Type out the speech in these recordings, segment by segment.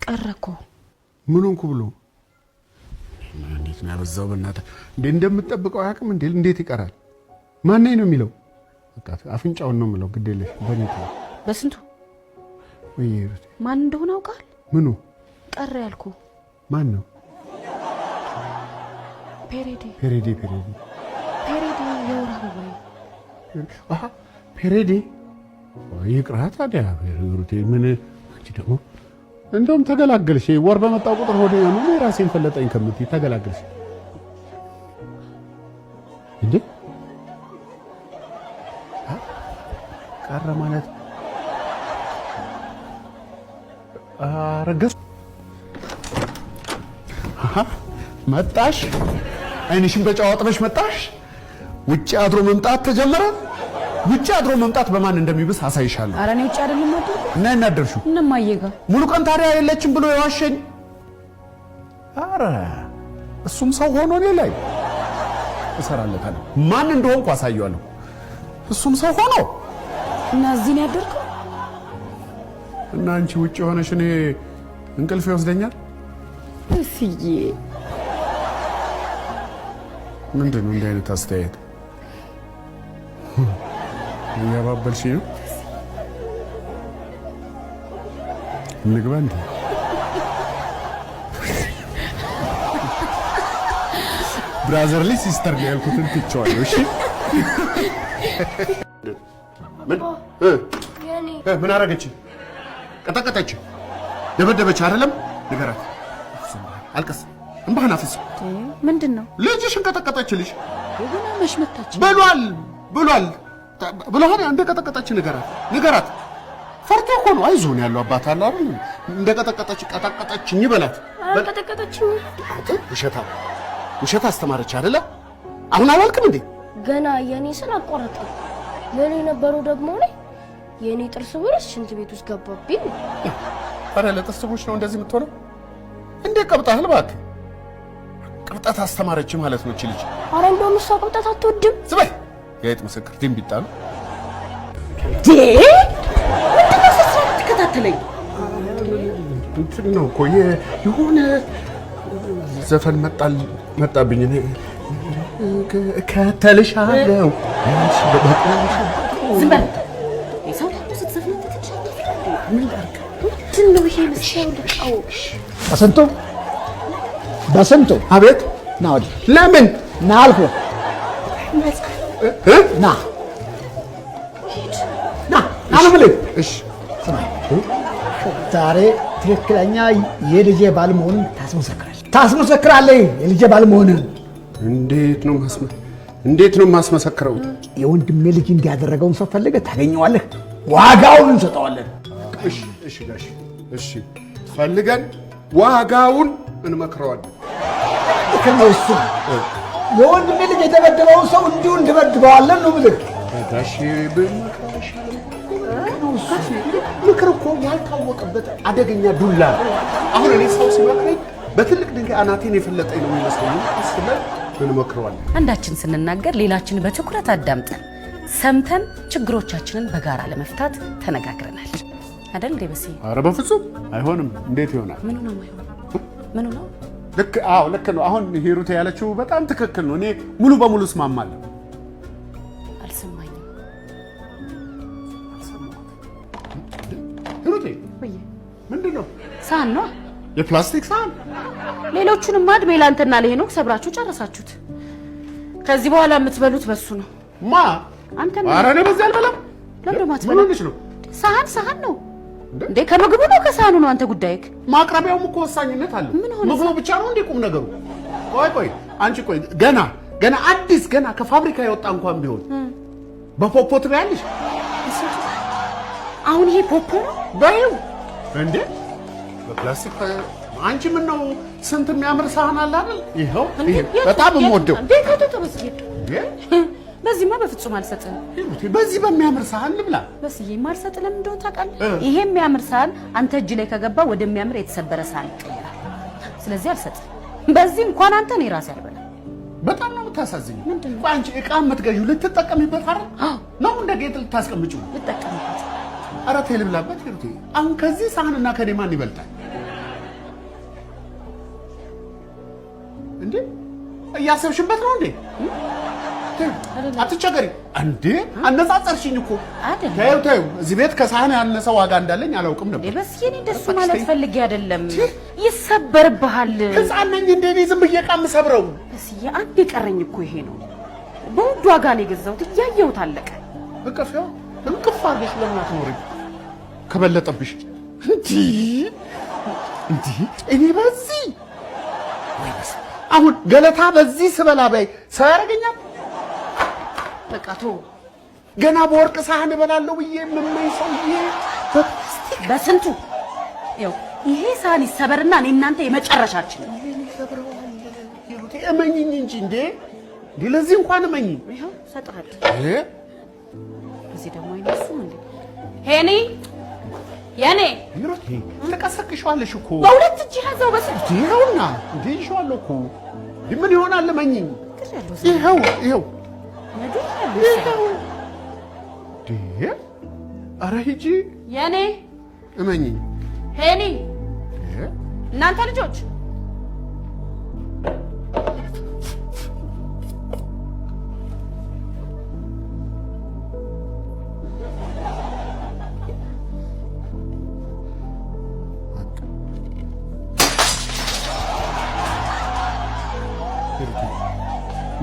ቀረ እኮ። ምን ሆንኩ ብሎ እንዴት ነው ያበዛው? በእናትህ እንዴ! እንደምትጠብቀው አያውቅም እንዴ? እንዴት ይቀራል? ማነኝ ነው የሚለው? በቃ አፍንጫውን ነው የምለው። ግድ የለሽ በእኔ ተው። በስንቱ ወይ ሂሩቴ፣ ማን እንደሆነ አውቃል? ምኑ? ቀረ ያልኩ። ማን ነው? Period ኤ። Period ኤ፣ period ኤ። Period ኤ፣ የወር አበባዬ። አሃ፣ period ኤ። ይቅራ ታዲያ ሂሩቴ። ምን አንቺ ደግሞ እንደውም ተገላገልሽ። ወር በመጣ ቁጥር ሆዴ ያመመኝ ራሴን ፈለጠኝ ከምትይ ተገላገልሽ እንዴ? ቀረ ማለት አረገዝኩ። አሃ፣ መጣሽ። አይንሽን በጨው አጥበሽ መጣሽ። ውጭ አድሮ መምጣት ተጀመረ። ውጭ አድሮ መምጣት በማን እንደሚብስ አሳይሻለሁ። ኧረ እኔ ውጭ አይደለም አደርኩ። እና እናደርሽው እነማዬ ጋር። ሙሉ ቀን ታዲያ የለችም ብሎ የዋሸኝ። አረ እሱም ሰው ሆኖ እኔ ላይ እሰራለታለሁ። ማን እንደሆንኩ አሳየዋለሁ። እሱም ሰው ሆኖ እና እዚህ ነው ያደርከው? እና አንቺ ውጭ የሆነሽ እኔ እንቅልፍ ይወስደኛል? እስዬ። ምንድን ነው እንዲህ አይነት አስተያየት? እያባበልሽ ነው። እንግባ እንዴ? Brotherly sister ነው ያልኩትን ትቼዋለሁ። እሺ ምን የኔ ምን አደረገች? ቀጠቀጠች፣ ደበደበች አይደለም? ንገራት። አልቅስ፣ እምባህን አፍስ። ምንድን ነው? ልጅሽን ቀጠቀጠችልሽ። ገና መች መታች? ብሏል ብሏል ብሏል። እንደ ቀጠቀጠች ንገራት፣ ንገራት። ፈርቶ እኮ ነው። አይዞህ ያለው አባት አለ አይደል? እንደ ቀጠቀጠች ቀጠቀጠችኝ በላት። አልቀጠቀጠችኝ። አንተ ውሸታ ውሸት አስተማረች አይደለ? አሁን አላልክም እንዴ? ገና የኔ ስል አቋረጠ። የኔ የነበረው ደግሞ እኔ የኔ ጥርስ ብርስ ሽንት ቤት ውስጥ ገባብኝ። ታዲያ ለጥርስ ብሩሽ ነው እንደዚህ የምትሆነው? እንዴ ቀብጣህል? እባክህ ቅብጠት አስተማረች ማለት ነው እቺ ልጅ። አረ እንደውም እሷ ቅብጠት አትወድም። ዝም በይ። የአይጥ ምስክር ድንቢጣ ነው። ምንድን ነው ስራ የምትከታተለኝ? እንትን ነው እኮ የሆነ ዘፈን መጣብኝ። እኔ እከተልሻለሁ። ዝም በል። ሰው ደግሞ ስትዘፍን አንተ ትንሽ አታፍርም? ምን ላድርግ? ምንድን ነው ይሄ መስያው? በስንቱ በስንቱ። አቤት። ና ወዲህ። ለምን? ና አልኩህ። እ? ና ና ና ነው የምልህ። እሺ። ስማኝ፣ ዛሬ ትክክለኛ የልጄ ባል መሆኑን ታስመሰክራለህ ታስመሰክራለህ የልጄ ባል መሆንህን። እንዴት ነው የማስመሰክረው? የወንድሜ ልጅ እንዲያደረገውን ሰው ፈልገህ ታገኘዋለህ፣ ዋጋውን እንሰጠዋለን። እሺ እሺ ጋሽ እሺ፣ ፈልገን ዋጋውን እንመክረዋለን። ልክ ነው እሱ። የወንድሜ ልጅ የደበደበውን ሰው እንዲሁ እንደበድበዋለን ነው የምልህ። ጋሽ ብንመክረው አይሻልም? ምክር እኮ ያልታወቀበት አደገኛ ዱላ ነው። አሁን እኔ ሰው ሲመክረኝ በትልቅ ድንጋይ አናቴን የፈለጠኝ ነው የሚመስለኝ። አስበን እንመክረዋለን። አንዳችን ስንናገር ሌላችን በትኩረት አዳምጠን ሰምተን ችግሮቻችንን በጋራ ለመፍታት ተነጋግረናል። አይደል እንዴ በስዬ? ኧረ በፍጹም አይሆንም። እንዴት ይሆናል? ምኑ ነው የማይሆነው? ምኑ ነው? ልክ አዎ፣ ልክ ነው። አሁን ሂሩት ያለችው በጣም ትክክል ነው። እኔ ሙሉ በሙሉ እስማማለሁ። አልሰማኝም። ሂሩቴ። ወይዬ። ምንድን ነው? ሳህን ነው። የፕላስቲክ ሳህን? ሌሎቹንማ እድሜ ለአንተና ለሄኖክ ሰብራችሁ ጨረሳችሁት። ከዚህ በኋላ የምትበሉት በሱ ነው። ማ? አንተና ኧረ እኔ በዚህ አልበላም። ለምን ምን አትበላም? ሆነሽ ነው? ሳህን ሳህን ነው እንዴ? ከምግቡ ነው ከሳህኑ ነው አንተ ጉዳይክ? ማቅረቢያውም እኮ ወሳኝነት አለው። ምን ሆነ? ምግቡ ብቻ ነው እንዴ ቁም ነገሩ? ቆይ ቆይ፣ አንቺ ቆይ፣ ገና ገና አዲስ ገና ከፋብሪካ የወጣ እንኳን ቢሆን በፖፖ ትበያለሽ? አሁን ይሄ ፖፖ ነው? በይው እንዴ በፕላስቲክ። አንቺ ምን ነው ስንት የሚያምር ሳህን አለ አይደል? ይኸው ይሄ በጣም የምወደው። እንዴ ተው በስዬ። እንዴ? በዚህማ በፍጹም አልሰጥህም። ሂሩቴ፣ በዚህ በሚያምር ሳህን ልብላ። በስዬ የማልሰጥህ ለምን እንደሆነ ታውቃለህ? ይሄ የሚያምር ሳህን አንተ እጅ ላይ ከገባ ወደሚያምር የተሰበረ ሳህን ይቀየራል። ስለዚህ አልሰጥህም። በዚህ እንኳን አንተ እኔ ራሴ አልበላም። በጣም ነው የምታሳዝኝ። ምንድን ነው? ቆይ አንቺ ዕቃ የምትገዢው ልትጠቀሚበት አይደል? ነው እንደ ጌጥ ልታስቀምጪው? ልጠቀምበት። ኧረ ተይ ልብላበት ሂሩቴ። አሁን ከዚህ ሳህንና ከኔ ማን ይበልጣል? እንዴ እያሰብሽበት ነው እንዴ? አትቸገሪ እንዴ፣ አነጻጸርሽኝ እኮ። ተይው ተይው፣ እዚህ ቤት ከሳህን ያነሰ ዋጋ እንዳለኝ አላውቅም ነበር። በስዬ እኔ እንደሱ ማለት ፈልጌ አይደለም። ይሰበርብሃል። ሕፃን ነኝ እንዴ እኔ ዝም ብዬ ዕቃ የምሰብረው? በስዬ አንድ የቀረኝ እኮ ይሄ ነው። በውድ ዋጋ ነው የገዛሁት። እያየሁት አለቀ። እቅፍ ያው እንቅፍ አድርገሽ ለምን አትኖሪም? ከበለጠብሽ እንዲህ እንዲህ እኔ በዚህ አሁን ገለታ በዚህ ስበላ በይ ሰው ያደርገኛል። በቃ ተው። ገና በወርቅ ሳህን እበላለሁ ብዬ የምመኝ ሰውዬ በፕላስቲክ በስንቱ ይኸው ይሄ ሳህን ይሰበርና እኔ እናንተ የመጨረሻችን ነው። እመኝኝ እንጂ እንዴ እንዴ ለዚህ እንኳን እመኝኝ። ይኸው እሰጥሃለሁ። እዚህ ደግሞ አይነሱም እንዴ? ሄኒ የኔ ሂሩቴ ትቀሰቅሺዋለሽ እኮ በሁለት እጅ ያዘው። በስንቱ ይኸውና እንዴ ይዤዋለሁ እኮ ምን ይሆናል? እመኝኝ። ይኸው ይኸው ይኸው። ኧረ ሂጂ የኔ እመኝኝ። ሄኒ እናንተ ልጆች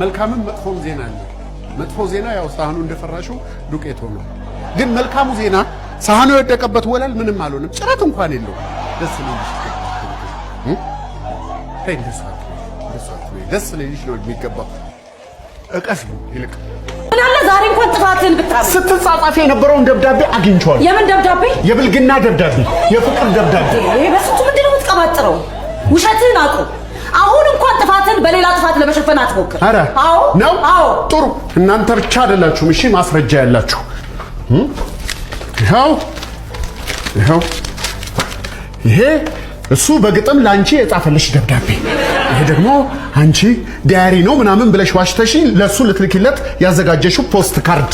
መልካምም መጥፎም ዜና አለ። መጥፎ ዜና ያው ሳህኑ እንደፈራሽው ዱቄት ሆኗል። ግን መልካሙ ዜና ሳህኑ የወደቀበት ወለል ምንም አልሆነም፣ ጭረት እንኳን የለውም። ደስ ሊልሽ ይገባል። ደስ ሊልሽ ነው የሚገባው። እቀፍ ይልቅ ምን አለ ዛሬ እንኳን ጥፋትህን ብታምን። ስትጻጻፊ የነበረውን ደብዳቤ አግኝቼዋለሁ። የምን ደብዳቤ? የብልግና ደብዳቤ፣ የፍቅር ደብዳቤ። ይሄ በስንቱ ምንድን ነው የምትቀባጥረው? ውሸትህን አቁም። አሁን እንኳን ጥፋትን በሌላ ጥፋት ለመሸፈን አትሞክር። ኧረ አዎ ነው። አዎ ጥሩ። እናንተ ብቻ አይደላችሁም፣ እሺ ማስረጃ ያላችሁ። ይኸው ይኸው፣ ይሄ እሱ በግጥም ለአንቺ የጻፈልሽ ደብዳቤ፣ ይሄ ደግሞ አንቺ diary ነው ምናምን ብለሽ ዋሽተሽ ለእሱ ልትልኪለት ያዘጋጀሽው post card።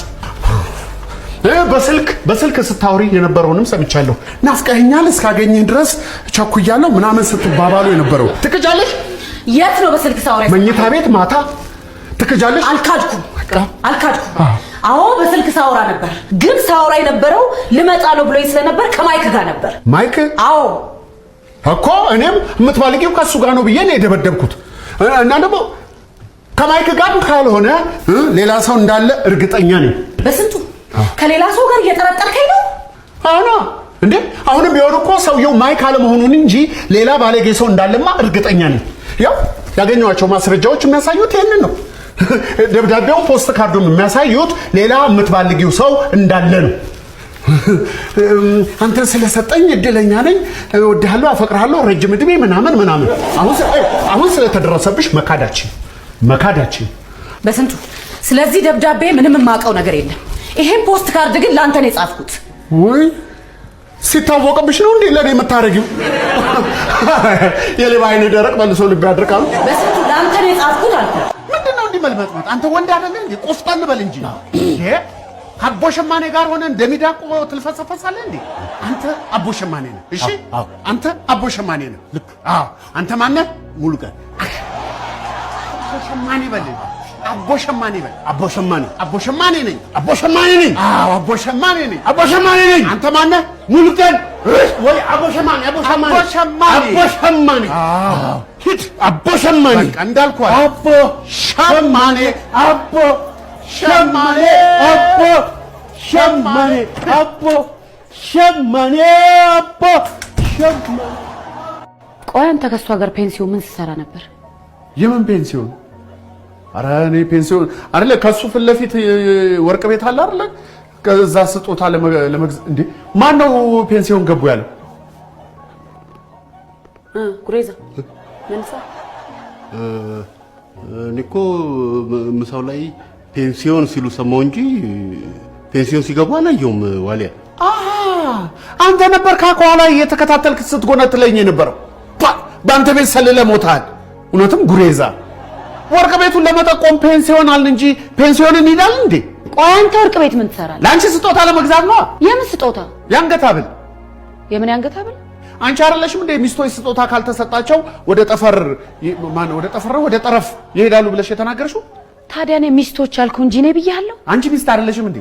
በስልክ ስታወሪ የነበረውንም ሰምቻለሁ። ናፍቀኸኛል እስካገኘህ ድረስ ቸኩያለሁ ምናምን ስትባባሉ የነበረው ትክጃለሽ። የት ነው በስልክ ሳወራ? መኝታ ቤት ማታ ትክጃለሽ። አልካድኩም አልካድኩም። አዎ በስልክ ሳወራ ነበር፣ ግን ሳወራ የነበረው ልመጣ ነው ብሎኝ ስለነበር ከማይክ ጋር ነበር። ማይክ? አዎ እኮ እኔም የምትባልቂው ከእሱ ጋር ነው ብዬ ነው የደበደብኩት። እና ደግሞ ከማይክ ጋር ካልሆነ ሌላ ሰው እንዳለ እርግጠኛ ነኝ። በስንቱ ከሌላ ሰው ጋር እየጠረጠርከኝ ነው? አሁን እንዴ አሁንም ቢሆን እኮ ሰውየው ማይክ አለመሆኑን እንጂ ሌላ ባለጌ ሰው እንዳለማ እርግጠኛ ነኝ። ያው ያገኘኋቸው ማስረጃዎች የሚያሳዩት ይሄንን ነው። ደብዳቤው post card ኡም የሚያሳዩት ሌላ የምትባልጊው ሰው እንዳለ ነው። አንተን ስለሰጠኝ እድለኛ ነኝ፣ እወድሃለሁ፣ አፈቅርሃለሁ፣ ረጅም እድሜ ምናምን ምናምን። አሁን ስለተደረሰብሽ መካዳችን በስንቱ ስለዚህ ደብዳቤ ምንም የማውቀው ነገር የለም። ይሄን post card ግን ላንተ ነው የጻፍኩት። ወይ ሲታወቅብሽ ነው እንዴ ለኔ የምታረጊው? የሌባ አይን ደረቅ መልሶ ልብ ያድርቃል። በስንቱ ላንተ ነው የጻፍኩት አልኩህ። ምንድነው እንዲህ መልመጥመጥ? አንተ ወንድ አይደለህ እንዴ? ቆፍጠን በል እንጂ። ይሄ አቦ ሸማኔ ጋር ሆነ እንደሚዳቆ ትልፈሰፈሳለህ እንዴ? አንተ አቦ ሸማኔ ነህ። እሺ አንተ አቦ ሸማኔ ነህ። ልክ። አዎ አንተ ማነህ? ሙሉ ቀን አቦ ሸማኔ በል። አቦ ሸማኔ በል። አቦ ሸማኔ አቦ ሸማኔ ነኝ። አቦ ሸማኔ ነኝ። አዎ አቦ ሸማኔ ነኝ። አቦ ሸማኔ ነኝ። አንተ ማነህ? ሙሉ ቀን ወይ አቦ ሸማኔ አቦ ሸማኔ አቦ ሸማኔ አቦ ሸማኔ። አዎ ሂድ። አቦ ሸማኔ በቃ እንዳልኩህ አቦ ሸማኔ አቦ ሸማኔ አቦ ሸማኔ አቦ ሸማኔ አቦ ሸማኔ። ቆይ አንተ ከእሷ ጋር ፔንሲዮን ምን ስትሰራ ነበር? የምን ፔንሲዮን? ኧረ እኔ ፔንሲዮን አይደለ ከሱ ፊት ለፊት ወርቅ ቤት አለ አይደለ? ከዛ ስጦታ ለመግዛት እንዴ። ማን ነው ፔንሲዮን ገቡ ያለው? ጉሬዛ መንሳ። እኔ እኮ ምሳው ላይ ፔንሲዮን ሲሉ ሰማሁ እንጂ ፔንሲዮን ሲገቡ አላየሁም። ዋሊያ አንተ ነበርካ ከኋላ እየተከታተልክ ስትጎነትለኝ የነበረው። በአንተ ቤት ሰልለህ ሞተሃል። እውነትም ጉሬዛ ወርቅ ቤቱን ለመጠቆም ፔንሲዮን አልን እንጂ ፔንሲዮንን ይላል እንዴ? ቆይ አንተ ወርቅ ቤት ምን ትሰራለህ? ለአንቺ ስጦታ ለመግዛት ነው። የምን ስጦታ? የአንገት ሐብል። የምን የአንገት ሐብል? አንቺ አይደለሽም እንዴ ሚስቶች ስጦታ ካልተሰጣቸው ወደ ጠፈር፣ ማነው ወደ ጠፈር ነው ወደ ጠረፍ ይሄዳሉ ብለሽ የተናገርሽው? ታዲያ እኔ ሚስቶች አልኩ እንጂ እኔ ብያለሁ። አንቺ ሚስት አይደለሽም እንዴ?